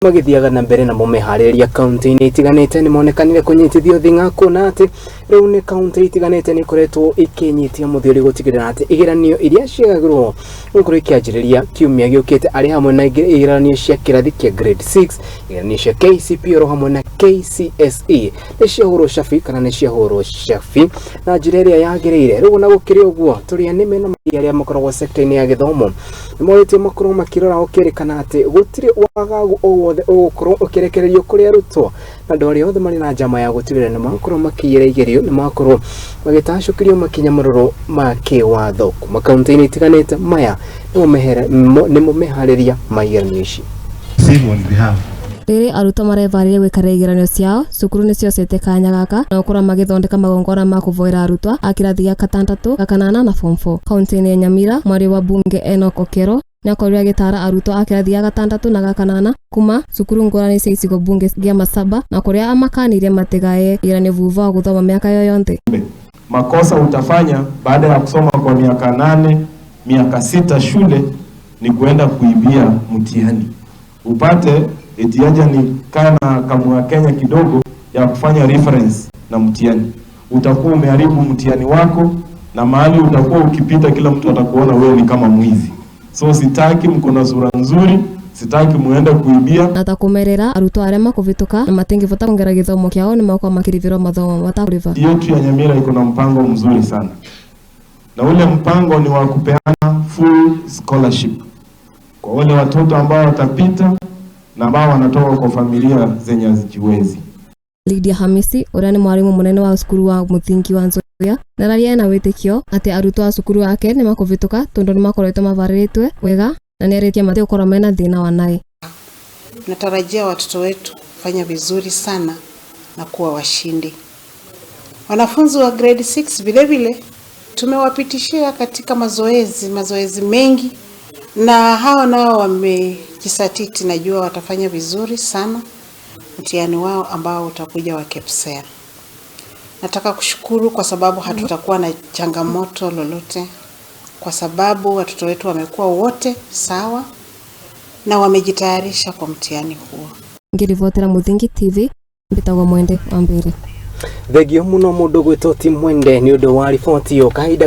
Magĩthiaga na mbere namo meharĩrĩria kaunti-inĩ itiganĩte nĩ monekanire kũnyitithio thing'a kuona atĩ rĩu nĩ kaunti itiganĩte nĩ ikoretwo ikĩnyitia mũthiori gũtigĩrĩra atĩ igeranio iria ciagagĩrwo gũkorwo ikĩanjĩrĩria kiumia gĩũkĩte arĩ hamwe na igeranio cia kĩrathi kĩa grade 6, igeranio cia KCPE oro hamwe na KCSE nĩ ciahũrwo cabi kana nĩ ciahũrwo cabi na njĩra ĩrĩa yagĩrĩire. Rĩu ona gũkĩrĩ ũguo, tũrĩ anĩme na makĩria arĩa makoragwo sector-inĩ ya gĩthomo nĩ morĩtio makorwo makĩrora gũkĩrĩkana atĩ gũtirĩ wagagu o wothe ũgũkorwo ũkĩrekererio kũrĩ arutwo na andũ arĩa othe marĩ na njama ya gũtigĩrĩra nĩ makorwo makĩiyĩra igerio nĩ makorwo magĩtacũkĩrio makinya marũrũ ma kĩwatho kuma kaunti-inĩ itiganĩte. Maya nĩmo meharĩria ma igeranio ici. Same on behalf. Rĩrĩ arutwo marebarĩria gwĩkarĩra igeranio ciao, cukuru nĩciocete kanya gaka na gũkorwo magĩthondeka magongona ma kũvoera arutwo a kĩrathi gĩa gatandatũ, ga kanana na form 4. Kaunti-inĩ ya Nyamira, mwaria wa bunge Enoch Okero nĩakorirwo agĩtara arutwo a kĩrathi gĩa gatandatũ na ga kanana kuma cukuru ngũrani cia icigo bunge gĩa Masaba na kũrĩa amakanirie matigaye igeranio thutha wa gũthoma mĩaka yo yonthe. Makosa utafanya baada ya kusoma kwa miaka 8, miaka 6 shule ni kuenda kuibia mtihani. Upate eti aja ni kana kamwa Kenya kidogo ya kufanya reference na mtihani. Utakuwa umeharibu mtihani wako na mahali utakuwa ukipita kila mtu atakuona wewe ni kama mwizi. So sitaki, mko na sura nzuri, sitaki muende kuibia. Na ta kumerera arutwo arĩa makũvĩtũka na matingĩbota kuongera gĩthomo kĩao nĩ makorwo makĩrĩhĩrwo mathomo matakũrĩha. Yetu ya Nyamira iko na mpango mzuri sana, na ule mpango ni wa kupeana full scholarship kwa wale watoto ambao watapita na ambao wanatoka kwa familia zenye hazijiwezi. Lydia Hamisi ũrĩa nĩ mwarimũ mũnene wa cukuru wa mũthingi wa Nzoia nĩararia ena wĩtĩkio atĩ arutwo a cukuru wake nĩ makũvĩtũka tondũ nĩ makoretwo mavarĩrĩtwe wega na nĩarĩtie matigũkorwo mena thĩna wa naĩ. Natarajia watoto wetu kufanya vizuri sana na kuwa washindi. Wanafunzi wa grade 6 vile vile tumewapitishia katika mazoezi mengi, na hao nao wamejisatiti, najua watafanya vizuri sana mtihani wao ambao utakuja wa KPSEA. Nataka kushukuru kwa sababu hatutakuwa na changamoto lolote, kwa sababu watoto wetu wamekuwa wote sawa na wamejitayarisha kwa mtihani huo. Ngĩribotera Mũthingi TV, mbĩtagwo Mwende wa Mbere. Thengio mũno mũndũ gwĩtwo Tim Mwende nĩ ũndũ wa riboti ĩyo kahinda.